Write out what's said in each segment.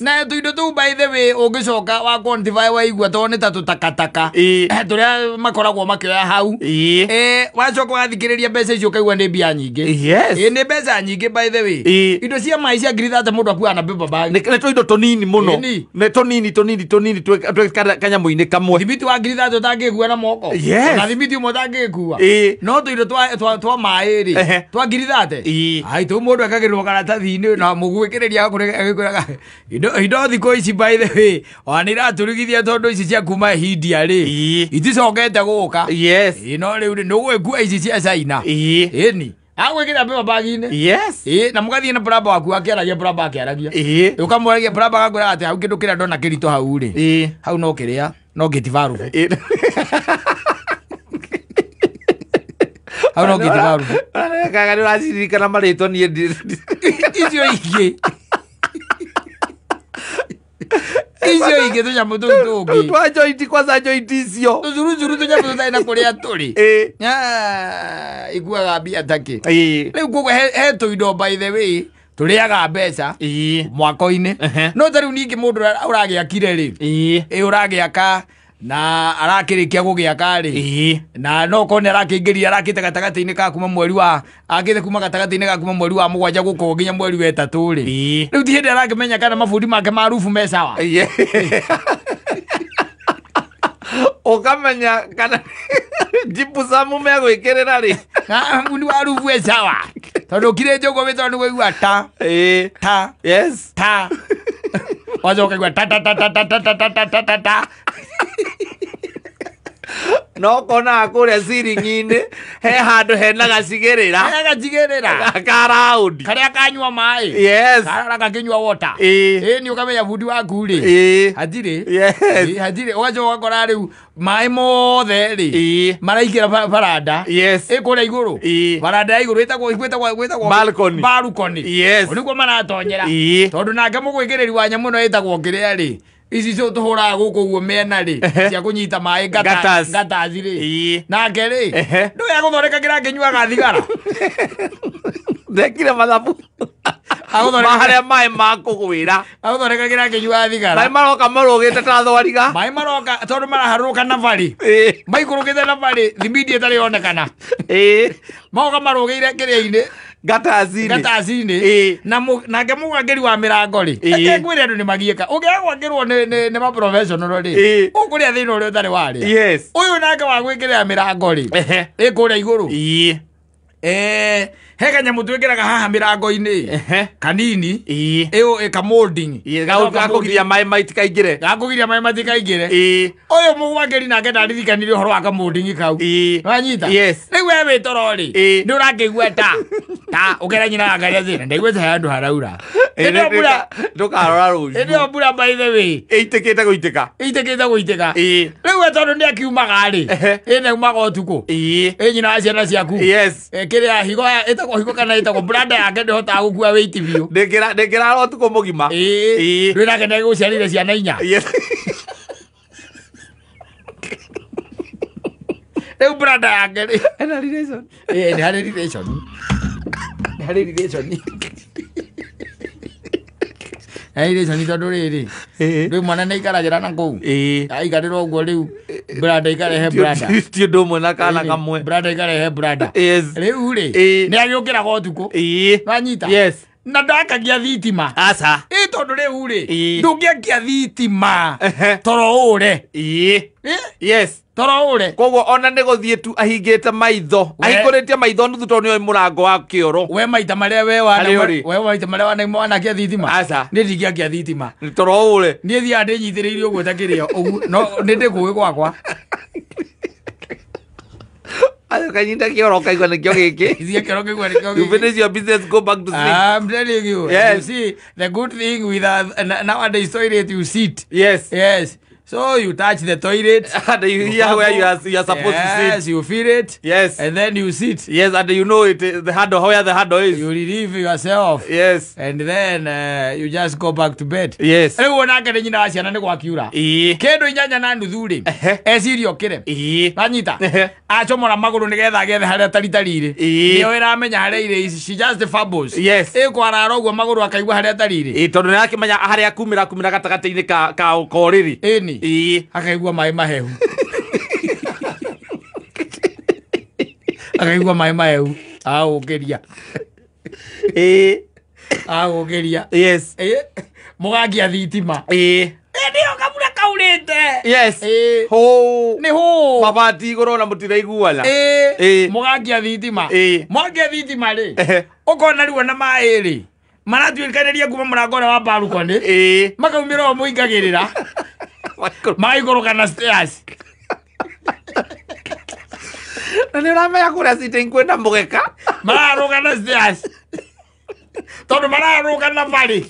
Na tũindo tũu, by the way, ũngĩcoka wa quantify waigua to nĩ ta tũtakataka tũrĩa makoragwo makĩoya hau. Wacoka wathikĩrĩria mbeca icio ũkaigua nĩ mbia nyingĩ. Ĩ, nĩ mbeca nyingĩ, by the way. Indo cia maĩ cia 30,000 mũndũ akuaga na paper bag. Nĩ tũindo tũnini mũno. Ĩni. Nĩ tũnini tũnini tũnini twĩ kanyamũ-inĩ kamwe. Thimiti wa 30,000 ũtangĩkua na moko. Ona thimiti ũmwe ũtangĩkua. No tũindo twa maĩ rĩ, twa 30,000. Ai, tũu mũndũ ekagĩrĩrwo karatathi-inĩ na mũgwĩkĩrĩria agakũrĩga indo thikũ ici, by the way, ona nĩ iratũrugithia tondũ ici cia kuma India rĩ, iticokete gũka. Ĩ, no rĩu rĩ, nĩ ũgũgĩkua ici cia China. Ĩni agwĩkĩra paper bag-inĩ. Ĩ, na mũgathiĩ na plumber waku akĩaragia, plumber akĩaragia, ũkamwaragia, plumber agakwĩra atĩ hau kĩndũ kĩrĩa ndona kĩritũ hau rĩ, hau no kĩrĩa no gate valve. Hau no gate valve. Kaga nĩ ũraciririkana marĩtwa niĩ Icio ingĩ tũnyamũ tũu tũngĩ. Twa joint, kwanza joint icio. Tũcurucuru, tũnyamũ tũtarĩ na kũrĩa tũrĩ. Ah, ikuaga mbia takĩ. Rĩu koguo he tũindo, by the way, tũrĩaga mbeca mwako-inĩ. No ta rĩu ningĩ mũndũ ũragĩakire rĩ, ĩ, ũragĩaka na arakĩrĩkia gũgĩaka rĩ, na no korwo nĩ arakĩingĩria, arakĩte gatagatĩ-inĩ ka kuma mweri wa akĩte kuma gatagatĩ-inĩ ka kuma mweri wa mũgwanja gũkũ nginya mweri wa ĩtatũ rĩ, rĩu ti hĩndĩ arakĩmenya kana mabundi make ma rubu me sawa. Ũkamenya kana gypsum megwĩkĩrĩra rĩ. Ah, bundi wa rubu e sawa, tondũ ũkirĩte ũguo wĩ tondũ nĩ kũigua ta ta ta, wacoka igua ta ta ta ta ta ta ta ta ta ta ta ta. No konaga kũrĩa ciringi-inĩ he handũ hena gacigĩrĩra. Harĩa gacigĩrĩra ka raũndi. Karĩa kanyua maĩ. Karara gakĩnyua water. Ĩ, nĩ ũkamenya bundi waku rĩ, hatirĩ. Ĩ, hatirĩ. Ũgacoka ũgakora rĩu maĩ mothe rĩ, maraingĩra baranda ĩ kũrĩa igũrũ. Baranda ya igũrũ ĩtagwo Balcony. Balcony. Nĩguo maratonyera. Tondũ nake mũgwĩkĩrĩri wa nyamũ ĩno ĩtagwo kĩrĩa rĩ, ici cio tũhũraga gũkũ ũguo mĩena rĩ, cia kũnyita maĩ. Gutters. Gutters rĩ, nake rĩ, ndũĩ agũthondeka kĩrĩa akĩnyuaga thigara. Ndekire mathabu Agũthondeka ma harĩa maĩ makũgwĩra. Agũthondeka kĩrĩa akĩnyuaga thigara. Maĩ maroka marũgĩte ta thwariga. Maĩ maroka tondũ maraharũrũka na bari, maikũrũkĩte na bari, thimindi ĩtarĩ yonekana. Magoka marũgĩire kĩrĩa-inĩ. Gutters-inĩ. Gataci-inĩ. Na nake mũgwangĩri wa mĩrango rĩ, reke ngwĩre, andũ nĩ magiĩka ũngĩaga gwakĩrwo nĩ maprofessional rĩ, ũkũrĩa thĩna ũrĩa ũtarĩ warĩa. Ũyũ nake wa gwĩkĩrĩra mĩrango rĩ, ĩ kũrĩa igũrũ. He kanyamũ twĩkĩraga haha mĩrango-inĩ kanini, ĩyo ĩka molding. Gakũgiria maĩ maitikaingĩre. Gakũgiria maĩ matikaingĩre. Ũyũ mũgwangĩri nake ndaririkanire ũhoro wa kamolding kau. Wanyita? Yes. Rĩu we wĩ toro rĩ, nĩ ũrakĩigua ta ta ũkera nyina wa Ngai atĩ ndaigua ta handũ haraura. Hĩndĩ ĩyo mbura Ndũkarora hĩndĩ rũciũ. ĩyo mbura, by the way, Ĩitĩkĩte gũitĩka. ĩitĩkĩte gũitĩka. Rĩu we tondũ nĩ akiumaga rĩ, ĩ nĩ aumaga ũtukũ, ĩ nyina wa ciana ciaku. Kĩrĩa higo ĩtagwo higo kana ĩtagwo branda yake ndĩhotaga gũkua wĩiti biũ. Ndĩngĩrara ũtukũ mũgima. Ndwĩ nake nĩ gũciarire ciana inya. Rĩu branda yake rĩ, Ena relation. Ĩ, nĩ harĩ relation, nĩ harĩ relation, harĩ relation, tondũ rĩrĩ, rĩu mwana nĩ aikaragĩra na kũu, aikarĩra ũguo, rĩu branda ikarehe branda. Ti ũndũ ũmwe na kana kamwe. Branda ikarehe branda. Rĩu rĩ, nĩ agĩũkĩraga ũtukũ. Wanyita? Yes. Na ndakagia thitima. Aca. Ĩ, tondũ rĩu rĩ, ndũngĩakia thitima toro ũre. Ĩ? Toro ũre. Koguo ona nĩ gũthiĩ tu ahingĩte maitho, ahingũrĩtie maitho nuthu tondũ nĩoĩ mũrango wa kĩoro we maita marĩa we wana Harĩa ũrĩ? We maita marĩa wana wanakia thitima? Aca. Niĩ ndingĩakia thitima. Toro ũre. Niĩ thiaga ndĩnyitĩrĩire ũguo ta kĩrĩa ũguo, no nĩ ndĩkũĩ gwakwa. Kanyita kĩoro ũkaigua nĩkĩo gĩkĩ. Ithiĩ kĩoro kĩgua nĩkĩo You gĩkĩ. finish your business, go back to sleep. I'm telling you. Yes. You see, the good thing with nowadays toilet, you sit. Yes. Yes. So you touch the toilet. And you hear where you are supposed to sit. Yes, you feel it. Yes. And then you sit. Yes, and you know it, the handle, where the handle is. You relieve yourself. Yes. And then you just go back to bed. Yes. Rĩu onake nĩ nyina wa ciana nĩ gwakiura. Kĩndũ 8:30 rĩ. Eciria okĩre. Wanyita. Acomora magũrũ nĩgetha agethe harĩa taritarire. Nĩyo ĩramenya harĩa irĩ ici. She just fumbles. Yes. Ĩkwarara ũguo magũrũ akaigua harĩa tarire. Tondũ nĩ arakĩmenya harĩa kumĩra gatagatĩ-inĩ ka korĩrĩ. Ĩni. Akaigua maĩ mahehu. Akaigua maĩ mahehu. Agũkĩria. Agũkĩria. Yes. Mũgangia thitima. Nĩyo kabura kaurĩte. Yes. Hũ. Nĩ hũ. Mabati igũrũ na mũtiraiguana. Mũgangia thitima. Mwangia thitima rĩ. Ũkona rĩu ona maĩ rĩ. Maratuĩkanĩria kuma mũrango ũrĩa wa balcony. Makaumĩra o mũingagĩrĩra. Magaikũrũka na stairs. Na nĩ ũramenya kũrĩa sitting kwĩna mũgeka. Mararũga na stairs. Tondũ mararũga na barĩ.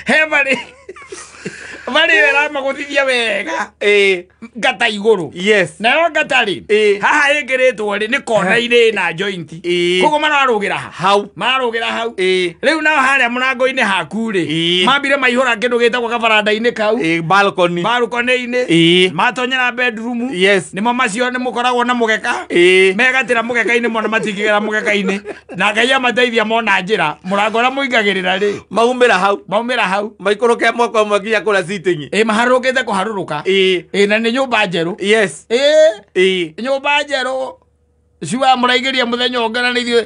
He barĩ. Barĩ ĩramagũthithia wega. Ngata igũrũ. Yes. Nayo ngata rĩ. Haha ĩkĩrĩtwo rĩ nĩ kona-inĩ na joint. Koguo mararũgĩra hau. Mararũgĩra hau. Rĩu nao harĩa mũrango-inĩ haku rĩ. Mambire maihũra kĩndũ gĩtagwo kabaranda-inĩ kau. Balcony. Balcony-inĩ. Matonyera bedroom. Yes. Nĩmo macio nĩ mũkoragwo na mũgeka. Megatĩra mũgeka-inĩ mona matingĩgera mũgeka-inĩ. Na Ngai amateithia mona njĩra. Mũrango ũrĩa mũingagĩrĩra rĩ. Maumĩra hau. Maumĩra hau. Maikũrũke ĩmwe kwa ĩmwe nginya kũrĩa sitting. Maharũrũkĩte kũharũrũka. Na nĩ nyũmba njerũ. Yes. Nyũmba njerũ. Cua mũraigĩria mũthenya ũngĩ na ithuĩ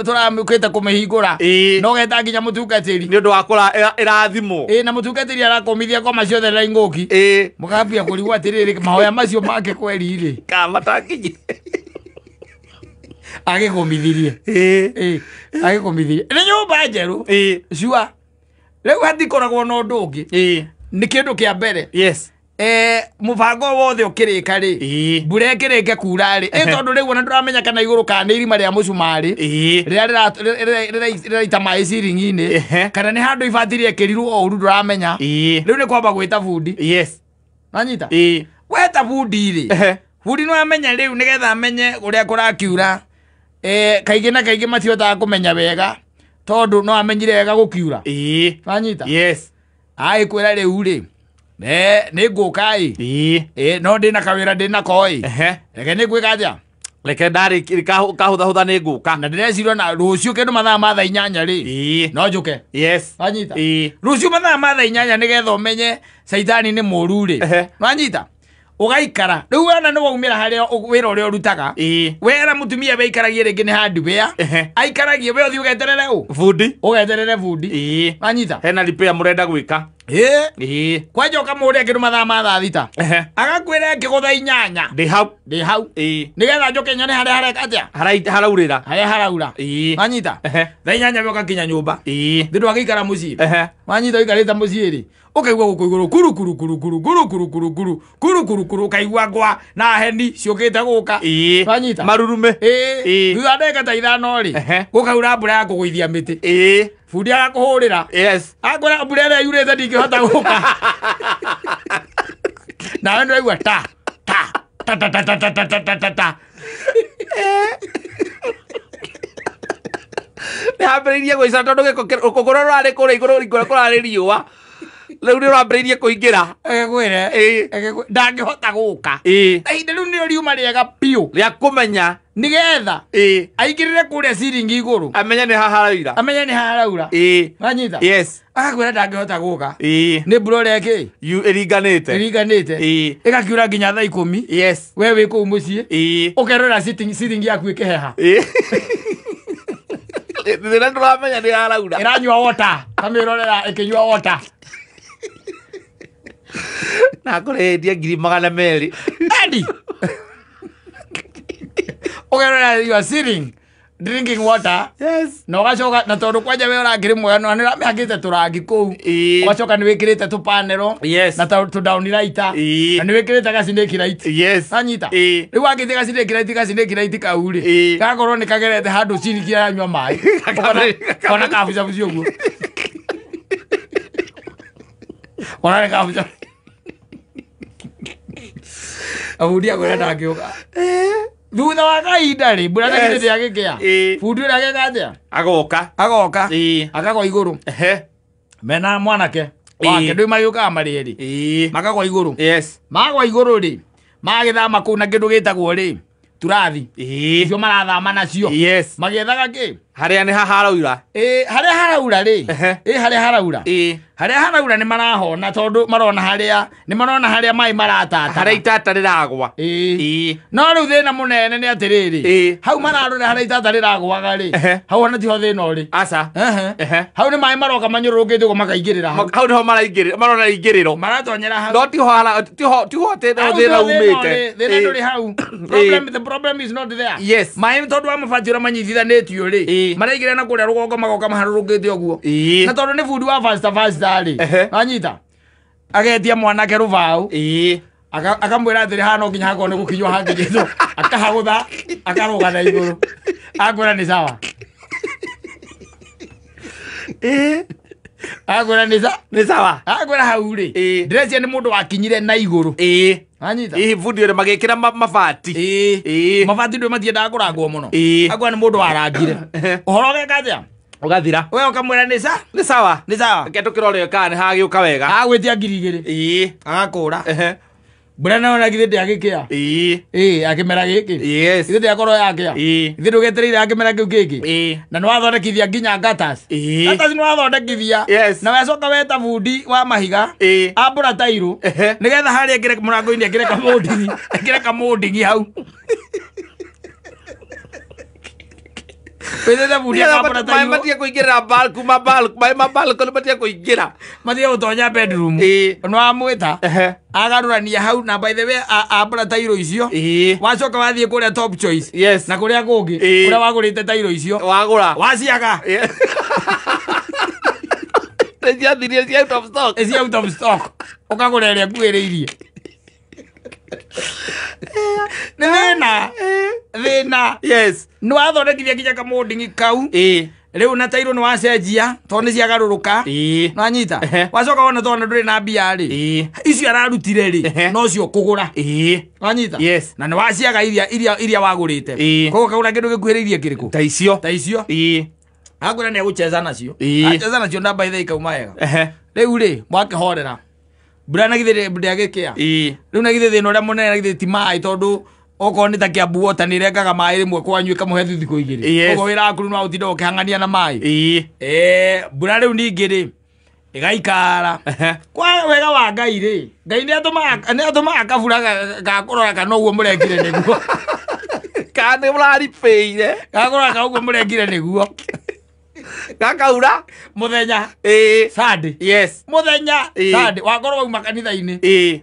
tũramũkĩte kũmĩhingũra. No geta nginya mũtungatĩri. Nĩ ũndũ wa kũra ĩrathimwo. Na mũtungatĩri arakũmithia ngoma ciothe na ingũki. Mũkambia kũrigwo atĩrĩrĩ mahoya macio make kweri rĩ. Kamatakinyi. Agĩkũmithirie. Agĩkũmithirie. Nĩ nyũmba njerũ. Cua. Rĩu hatikoragwo na ũndũ ũngĩ. Nĩ kĩndũ kĩa mbere. Yes. Mũbango wothe ũkĩrĩka rĩ. Mbura ĩkĩrĩke kura rĩ. Tondũ rĩu ona ndũramenya kana igũrũ kana nĩ irima rĩa mũcumarĩ. Rĩrĩa rĩraita maĩ ciringi-inĩ. Kana nĩ handũ ibati rĩekĩrirwo o ũru ndũramenya. Rĩu nĩ kwamba gwĩta bundi. Yes. Wanyita? Weta bundi rĩ. Bundi no amenya rĩu nĩgetha amenye ũrĩa kũrakiura. Kaingĩ na kaingĩ matihotaga kũmenya wega. Tondũ no amenyire wega gũkiura. Wanyita? Yes. Agĩkwĩra rĩu rĩ. Nĩ ngũka ĩ. No ndĩna kawĩra ndĩna ko ĩ. Reke nĩ ngwĩka atĩa? Reke ndarĩ kahũthahũtha nĩ ngũka. Na ndĩreciria ona rũciũ kĩndũ mathaa ma thaa 8 rĩ. No njũke. Yes. Wanyita? Rũciũ mathaa ma thaa 8 nĩgetha ũmenye caitani nĩ mũru rĩ. Wanyita? Ũgaikara. Rĩu wona nĩ waumĩra harĩa wĩra ũrĩa ũrutaga. Wera mũtumia weikaragie rĩngĩ nĩ hardware. Aikaragie we ũthiĩ ũgeterere ũ? Bundi. Ũgeterere bundi. Wanyita? Hena repair mũrenda gwĩka. Kwanja ũkamũria kĩndũ mathaa ma thaa 6. Agakwĩra ĩkĩgũtha 8. Ndĩ hau. Ndĩ hau. Nĩgetha njoke nyone harĩa hareka atĩa? Haraurĩra. Harĩa haraura. Wanyita? Thaa 8 we ũgakinya nyũmba. Thĩ ndwagĩikara mũciĩ. Wanyita ũikarĩte mũciĩ rĩ. Ũkaigua gũkũ igũrũ kuru kuru kuru kuru kuru kuru kuru kuru kuru kuru kuru ũkaigua ngwa na heni ciũkĩte gũka. Wanyita? Marurume. Thutha wa ndagĩka ta 5 rĩ. Gũkaura mbura ya kũgũithia mĩtĩ. Bundi agakũhũrĩra. Yes. Akwĩra mbura ĩrĩa yurĩte ndingĩhota gũka. Nawe nĩwaigua ta ta ta ta ta ta ta ta ta ta ta. Nĩ hambĩrĩirie gũica tondũ gĩko kũrĩa rũrarĩ kũrĩa igũrũ kũrĩa kũrarĩ riũa. Rĩu nĩ rwambĩrĩirie kũingĩra. Agĩkwĩre. Ndangĩhota gũka. Na ihinda rĩu nĩrĩo riuma rĩega biũ. Rĩa kũmenya. Nĩgetha. Aingĩrĩre kũrĩa ciringi igũrũ. Amenye nĩ haha haraura. Amenye nĩ haha haraura. Wanyita? Yes. Agakwĩra ndangĩhota gũka. Nĩ mbura ũrĩa ĩkĩ? Ĩringanĩte. Ĩringanĩte. Ĩgakiura nginya thaa 10. Yes. We wĩ kũu mũciĩ. Ũkerorera sitting yaku ĩkĩheha. Thĩna ndũramenya nĩ haraura. Ĩranyua water. Kamĩrorera ĩkĩnyua water. Na kũrĩhĩtie 200,000. Eddie. Ũkerorera you are sitting drinking water. Yes. Na ũgacoka na tondũ kwanja we ũrakĩrĩ mwega no nĩ ũramĩhakĩte tũrangi kũu. Ũgacoka nĩ wĩkĩrĩte tũpanero. Yes. Na tũ down lighter. Na nĩ wĩkĩrĩte gacinĩki light. Yes. Anyita. Rĩu wakĩte gacinĩki light kau rĩ. Gakorwo nĩ kagerete handũ ciringi aranyua maĩ. Kona kabucabuci ũguo. Ona nĩ abundi akwĩra ndangĩũka. Thutha wa kahinda rĩ mbura na githĩ ndĩagĩkĩa. Bundi ũrĩa ageka atĩa? Agoka. Agoka. Akagwa igũrũ. Mena mwanake wake ndũĩ magĩũkaga marĩ erĩ. Makagwa igũrũ. Yes. Magwa igũrũ rĩ magĩthama kũu na kĩndũ gĩtagwo rĩ turathi. Icio marathama nacio. Yes. Magĩethaga kĩ? Harĩa nĩ haraura. Harĩa haraura rĩ. Harĩa haraura. Harĩa haraura nĩ marahona tondũ marona harĩa nĩ marona harĩa maĩ maratata. Harĩa itata rĩragwa. No rĩu thĩna mũnene nĩ atĩrĩrĩ. Hau mararora harĩa itata rĩragwaga rĩ. Hau ona tiho thĩna ũrĩ. Aca. Hau nĩ maĩ maroka manyũrũrũkĩte ũguo makaingĩrĩra hau. Hau nĩho maraingĩrĩra marona ingĩrĩro. Maratonyera hau. No tiho tiho atĩ thĩna umĩte. Thĩna ndũrĩ hau. Problem the problem is not there. Yes. Maĩ tondũ wa mabati ũrĩa manyitithanĩtio rĩ. Maraingĩra na kũrĩa rũgongo magoka maharũrũkĩte ũguo. Na tondũ nĩ bundi wa faster faster rĩ. Wanyita. Agetia mwanake rũbaũ. Akamwĩra atĩrĩ haha no nginya hakorwo nĩ gũkinywo hakinyĩtwo. Akahagũtha akarũga na igũrũ. Akwĩra nĩ sawa. Akwĩra nĩ sawa. Akwĩra hau rĩ. Ndĩreciria nĩ mũndũ wakinyire na igũrũ. Wanyita. Bundi ũrĩa magĩkĩra mabati. Mabati ndũ matiendaga kũrangwo mũno. Akwĩra nĩ mũndũ warangire. Ũhoro ũgeka atĩa? Ũgathira. We ũkamwĩra nĩ sa? Nĩ sawa. Nĩ sawa. Reke tũkĩrore kana nĩ hagĩũka wega. Agwĩtia 2,000. Agakũra. Mbura nayo na githĩ ndĩagĩkĩa. Akĩmera gĩkĩ. Yes. Githĩ ndĩakorwo yakĩa. Githĩ ndũgetereire akĩmera kĩu kĩngĩ. Na nĩwathondekithia nginya gutters. Gutters nĩwathondekithia. Yes. Na wacoka weta bundi wa mahiga. Ambũra tairũ. Nĩgetha harĩa ekĩre mũrango-inĩ ekĩre kamũndingi. Ekĩre kamũndingi hau. Wĩthete bundi akambũra tairũ. Maĩ matige kũingĩrĩra kuma maĩ ma balcony matige kũingĩra. Matige gũtonya bedroom. Nĩwamwĩta. Agarũrania hau na by the way ambũra tairũ icio. Wacoka wathiĩ kũrĩa Top Choice. Yes. Na kũrĩa kũngĩ. Kũrĩa wagũrĩte tairũ icio. Wagũra. Waciaga. Ciathirie cia out of stock. Cia out of stock. Ũkagũra ĩrĩa ĩkuhĩrĩirie. Nĩ thĩna. Thĩna. Yes. Nĩ wathondekithia nginya kamũndingi kau. Rĩu na tairũ nĩ wacenjia tondũ nĩ ciagarũrũka. Nĩwanyita. Wacoka wona tondũ ndũrĩ na mbia rĩ. Icio ararutire rĩ nocio kũgũra. Wanyita. Yes. Na nĩ waciaga iria wagũrĩte. Koguo ũkagũra kĩndũ gĩkuhĩrĩirie kĩrĩkũ? Ta icio. Ta icio. Akwĩra nĩ egũcheza nacio. Acheza nacio namba ithe ikauma wega. Rĩu rĩ mwakĩhorera. Mbura na githĩ ndĩagĩkĩa. Rĩu na githĩ thĩna ũrĩa mũnene na githĩ ti maĩ tondũ okorwo nĩ ta Kiambu Water nĩ ĩrengaga maĩ rĩmwe kwanyu ĩkamũhe thikũ igĩrĩ. Koguo wĩra waku no ũtinde ũkĩhang'ania na maĩ. Mbura rĩu ningĩ rĩ ĩgaikara. Kwa wega wa Ngai rĩ, Ngai nĩ atũmaga kabura ga kũrora kana ũguo mũrekire nĩguo. Kana nĩ mũraribĩire. Gakũrora kana ũguo mũrekire nĩguo. Gakaura mũthenya. Sunday. Yes. Mũthenya Sunday wakorwo wauma kanitha-inĩ.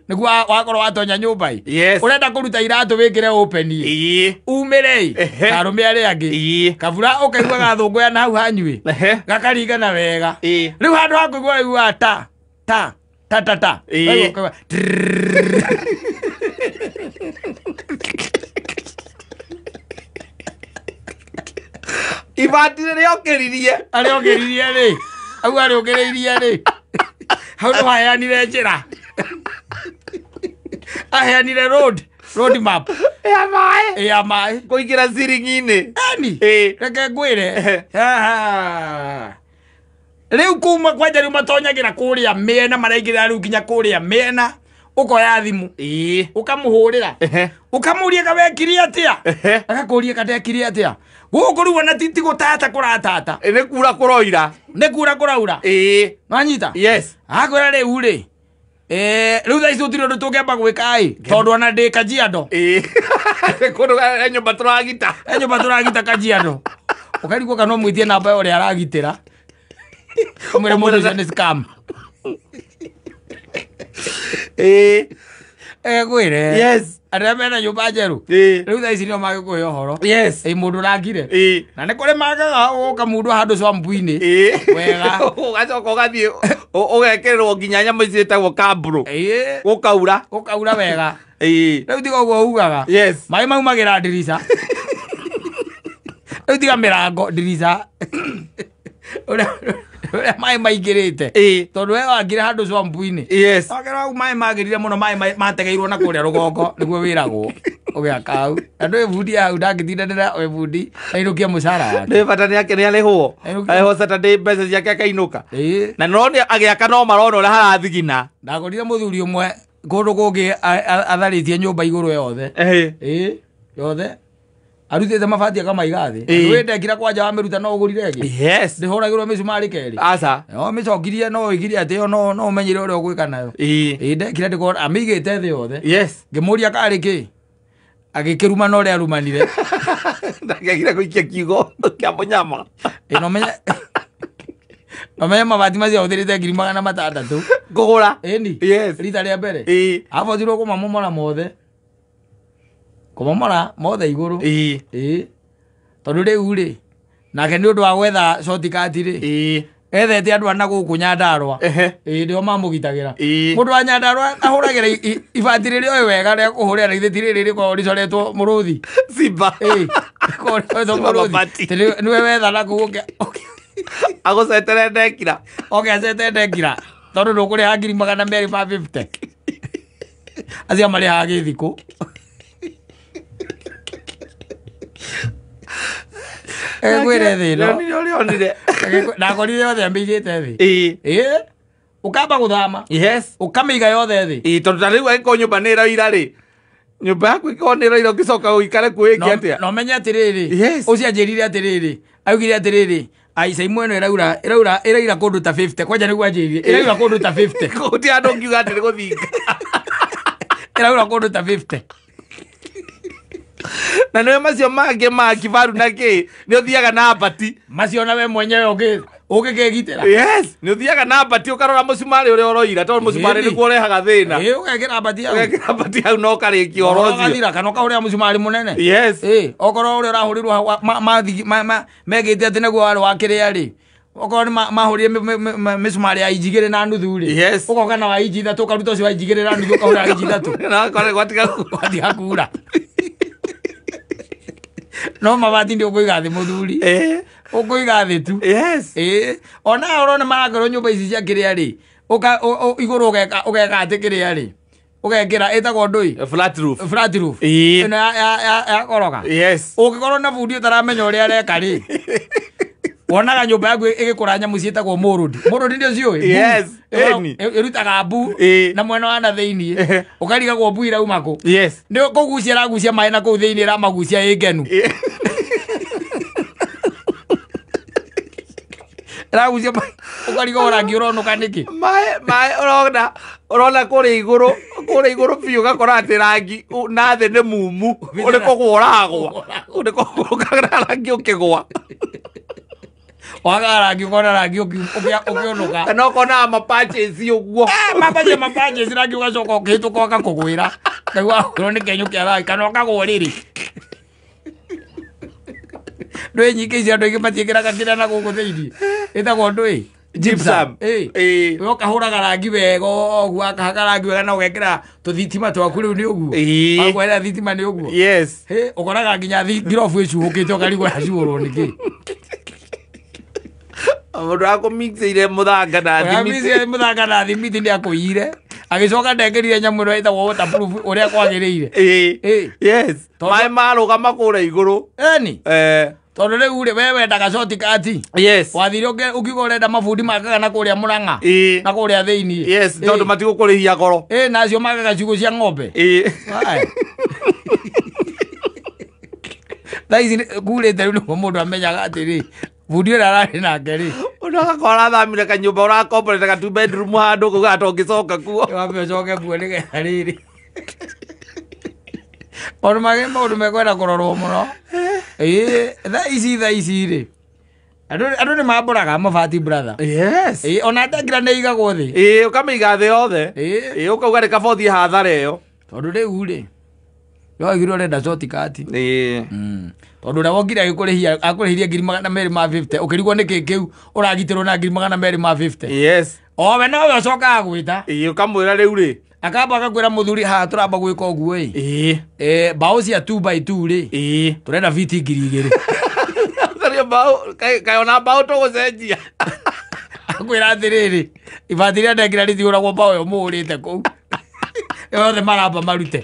Nĩguo wakorwo watonya nyũmba ĩ. Yes. Ũrenda kũruta iratũ wĩkĩre open ĩ. Umĩre ĩ. Ta arũme arĩa angĩ. Kabura ũkaigua gathũngũya na hau hanyuĩ. Gakaringana wega. Rĩu handũ ha kũigua ũiguaga ta ta ta ta ta. Ũkaigua Ibati rĩokĩririe. Arĩokĩririe rĩ. Hau arĩũkĩrĩirie rĩ. Hau nĩ waheanire njĩra. Aheanire road map. Ya maĩ. Ya maĩ. Kũingĩra ciringi-inĩ. Eni. Reke ngwĩre. Rĩu kuma kwanja rĩu matonyagĩra kũrĩa mĩena maraingĩra rĩu nginya kũrĩa mĩena. Ũkoya thimũ. Ũkamũhũrĩra. Ũkamũria ka wekire atĩa. Agakũria ka ndekire atĩa. Gũkũ rĩu ona ti gũtata kũratata. Nĩ kura kũroira. Nĩ kura kũraura. Nwanyita. Yes. Akwĩra rĩu rĩ. Rĩu thaa ici gũtirĩ ũndũ tũngĩamba gwĩka ĩ. Tondũ ona ndĩ Kajiado. Kũndũ nyũmba tũragita. Nyũmba tũragita Kajiado. Ũkarigwo kana ũmwĩtie namba ya ũrĩa aragitĩra. Ũmwĩre mũndũ ũcio nĩ scam. Egwĩre. Yes. Arĩa mena nyũmba njerũ. Rĩu thaa ici nĩo magĩkũhe ũhoro. Yes. Ĩ mũndũ ũrangire. Na nĩ kũrĩ magaga gũka mũndũ handũ swamp-inĩ. Wega. Ũgacoka ũgathiĩ ũgekĩrĩrwo nginya nyamũ ici ciĩtagwo kambũrũ. Gũkaura. Gũkaura wega. Rĩu tiga ũguo ugaga. Yes. Maĩ maumagĩra ndirica. Rĩu tiga mĩrango ndirica. Ũrĩa maĩ maingĩrĩte. Tondũ we wangire handũ swamp-inĩ. Yes. Wakerwo hau maĩ magĩrire mũno, maĩ mategeirwo na kũrĩa rũgongo nĩguo wĩragwo ũgĩaka hau. Na ndũĩ bundi hau ndangĩtindanĩra we bundi ainũkie mũcara wake. Nĩ bata nĩ ake nĩ arĩhwo. Arĩhwo Saturday mbeca ciake akainũka. Na no nĩ agĩaka no marona ũrĩa harathigina. Ndagũrire mũthuri ũmwe kũndũ kũngĩ atharĩtie nyũmba igũrũ yothe. Yothe. Arutĩte mabati akamaiga thĩ. Ndũĩ ndekira kwanja wamĩruta no ũgũrire ĩngĩ. Yes. Ndĩhũragĩrwo mĩcumarĩ kerĩ. Aca. No mĩcokirie no ũigire atĩ ĩyo no ũmenyire ũrĩa ũgwĩka nayo. Ndekira ndĩkona amĩigĩte thĩ yothe. Yes. Ngĩmũria karĩ kĩ? Agĩkĩruma na ũrĩa arumanire. Ndangĩagire gũikia kiugo kĩa mũnyama. Nomenye mabati macio ahũthĩrĩte 600,000. Kũgũra. Ĩni. Yes. Rita rĩa mbere. Abotirwo kũmamomora mothe. Kũmomora mothe igũrũ. Tondũ rĩu rĩ nake nĩ ũndũ wa gwetha shortcut rĩ ethete andũ a na gũkũ Nyandarũa. Nĩo mamũgitagĩra. Mũndũ wa Nyandarũa ahũragĩra ibati rĩrĩa oĩ wega rĩa kũhũrĩra na githĩ ti rĩrĩ rĩkoragwo rĩcoretwo mũrũthi. Simba. Rĩkoragwo rĩcoretwo mũrũthi. Nĩwe wetha na kũu agũcetere ndekira. Oke acete ndekira. Tondũ ndũkũrĩha 250,000. Acio marĩhaga gĩthikũ. Egwĩre thĩ ĩno. Ndakorire yothe amĩigĩte thĩ. Ũkamba gũthama. Yes. Ũkamĩiga yothe thĩ. Tondũ ta rĩu angĩkorwo nyũmba nĩ ĩroira rĩ, nyũmba yaku ĩkorwo nĩ ĩroira ũngĩcoka ũikare kuo ĩngĩ atĩa? No menye atĩrĩrĩ. Yes. Ũcio anjĩrire atĩrĩrĩ. Augire atĩrĩrĩ. Aica imwe ĩno ĩraura ĩraira kũndũ ta 50. Kwanja nĩguo anjĩrire. Ĩraura kũndũ ta 50. Gũtirĩ handũ ũngiuga atĩ nĩ gũthinga. Ĩraura kũndũ ta 50. Na nĩwe macio mangĩ ma kibaru na kĩ nĩ ũthiaga na mbati. Macio na we mwenyewe ũngĩkĩgitĩra. Yes, nĩ ũthiaga na mbati ũkarora mũcumarĩ ũrĩa ũroira tondũ mũcumarĩ nĩguo ũrehaga thĩna. Ũgekĩra mbati hau. Ũgekĩra mbati hau na ũkarĩkia ũhoro ũcio. Ũgathira kana ũkahũrĩra mũcumarĩ mũnene. Yes. Okorwo ũrĩa ũrahũrĩrwo hau megĩte atĩ nĩguo warĩ wa kĩrĩa rĩ. Okorwo nĩ mahũrire mĩcumarĩ ya inji 2.5 rĩ. Yes. Ũgoka na wa inji 3 ũkaruta ũcio wa inji 2.5 ũkahũra inji 3. Na ũgakora gwatiga kura. No mabati ndio ũkũiga thĩ mũthuri. Ũkũiga thĩ tu. Yes. Ona ũrona marakorwo nyũmba ici cia kĩrĩa rĩ. Ũka igũrũ ũgeka atĩ kĩrĩa rĩ. Ũgekĩra ĩtagwo ndũi. Flat roof. Flat roof. Ĩno ya koroga. Yes. Ũngĩkorwo na bundi ũtaramenya ũrĩa areka rĩ. Wonaga nyũmba yaku ĩgĩkũra nyamũ ciĩtagwo mũrũndi. Mũrũndi ndio ciũĩ? Yes. Ĩrutaga mbu na mwena wa na thĩiniĩ. Ũkarigagwo mbu irauma kũ. Yes. Nĩ kũgucia ĩragucia maĩ na kũu thĩiniĩ ĩramagucia ĩ ngenu. Ĩragucia maĩ ũkarigwo rangi ũronũka nĩkĩ. Maĩ ũrona kũrĩa igũrũ, kũrĩa igũrũ biũ ũgakora atĩ rangi na thĩ nĩ mumu. Ũrĩ kũgwa ũragwa. Ũrĩ kũgwa ũkagĩa rangi ũkĩgwa. Waga rangi ũkona rangi ũkĩũnũka. Kana ũkona mapatches ũguo. Mapatches rangi ũgacoka ũkĩhĩtũka ũgakũgwĩra. Kaigua ũrwo nĩ kĩenyũ kĩa rangi kana ũkagwa rĩrĩ. Ndũĩ nyingĩ ici andũ aingĩ matiĩkĩraga kĩrĩa na gũkũ thĩiniĩ. Ĩtagwo ndũĩ? Gypsum. We ũkahũraga rangi wega ũguo akahaka rangi wega na ũgekĩra tũthitima twaku rĩu nĩ ũguo. Wakwenda thitima nĩ ũguo. Yes. Ũkoraga nginya ngirobu ĩcuhũkĩte ũkarigwo yacuhũrwo nĩkĩ. Mũndũ akũmixĩire mũthanga na thimiti. Mũthanga mũthanga na thimiti nĩ akũiyire. Agĩcoka ndekĩrire nyamũ ĩno ĩtagwo waterproof ũrĩa kwagĩrĩire. Yes. Maĩ marũgama kũrĩa igũrũ. Eni. Tondũ rĩu rĩ we wendaga shortcut. Yes. Wathire ũkiuga ũrenda mabundi makaga na kũrĩa Mũrang'a. Na kũrĩa thĩiniĩ. Yes, tondũ matigũkũrĩhia goro. Na acio makaga ciugũ cia ng'ombe. Thaa ici kurĩte rĩu nĩguo mũndũ amenyaga atĩrĩ bundi ũrĩa ararĩ nake rĩ. Ũndũ agakorwo arathamire kanyũmba ũrakomborete ga 2 bedroom handũ kũu ata ũngĩcoka kuo. Wambe ũcoke kuo nĩgetha rĩrĩ. Maũndũ mangĩ maũndũ mekwenda kũrorwo mũno. Thaa ici rĩ. Andũ nĩ mambũraga mabati brother. Yes. Ona ndekira nĩ igagwo thĩ. Ũkamĩiga thĩ yothe. Ũkauga rĩ kaba ũthiĩ hathara ĩyo. Tondũ rĩu rĩ yoigire ũrenda shortcut. Tondũ ũrĩa wokire agĩkũrĩhia akũrĩhirie 250,000 ũkĩrigwo nĩkĩ kĩu ũragitĩrwo na 250,000. Yes. Owe nowe ũcokaga gwĩta. Ũkamwĩra rĩu rĩ. Akamba agakwĩra mũthuri haha tũramba gwĩka ũguo ĩ. Mbaũ cia 2x2 rĩ. Tũrenda fiti 2,000. Tharia mbaũ kaĩ ona mbaũ tũgũcenjia. Agakwĩra atĩrĩrĩ, ibati rĩrĩa ndekĩra rĩtihũragwo mbaũ ĩyo mũhũrĩte kũu. Yothe maramba marute.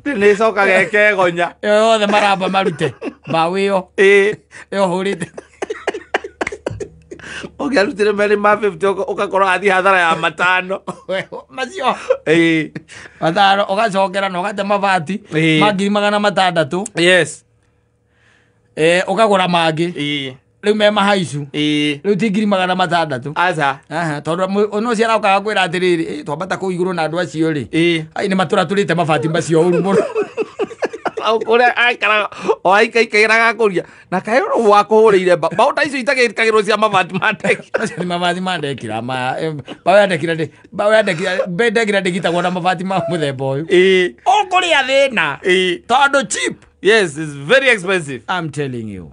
Nĩ ĩcokaga ĩkegonya. Ĩyo yothe maramba marute mbaũ ĩyo. Ĩĩ. Ĩyo hũrĩte. Ũngĩarutire merĩ ma 50 ũgakorwo athiĩ hathara ya matano. Macio. Ĩĩ. Matano ũgacokera na ũgate mabati Ĩĩ. ma 600,000. Yes. Ũkagũra mangĩ. Ĩĩ. Rĩu me mahaicu. Ĩĩ. Rĩu ti 600,000. Aca. Aha, tondũ ona ũcio arokaga kwĩra atĩrĩrĩ, twambata kũu igũrũ na andũ acio rĩ. Ĩĩ. Ai nĩ matũratũrĩte mabati macio ũru mũno. Ũrĩa aikaraga o aikaikairaga kũria na kaĩ ũrũ wakũhũrĩire mbaũ ta icio itagĩkagĩrwo cia mabati ma ndeki. Macio nĩ mabati ma ndekira maya. Mbaũ ya ndekira ndĩ, mbaũ ya ndekira, mbe ndekira ndĩgitagwo na mabati ma mũthemba ũyũ. Ĩĩ. Ũkũrĩa thĩna. Ĩĩ. Tondũ cheap. Yes, it's very expensive. I'm telling you.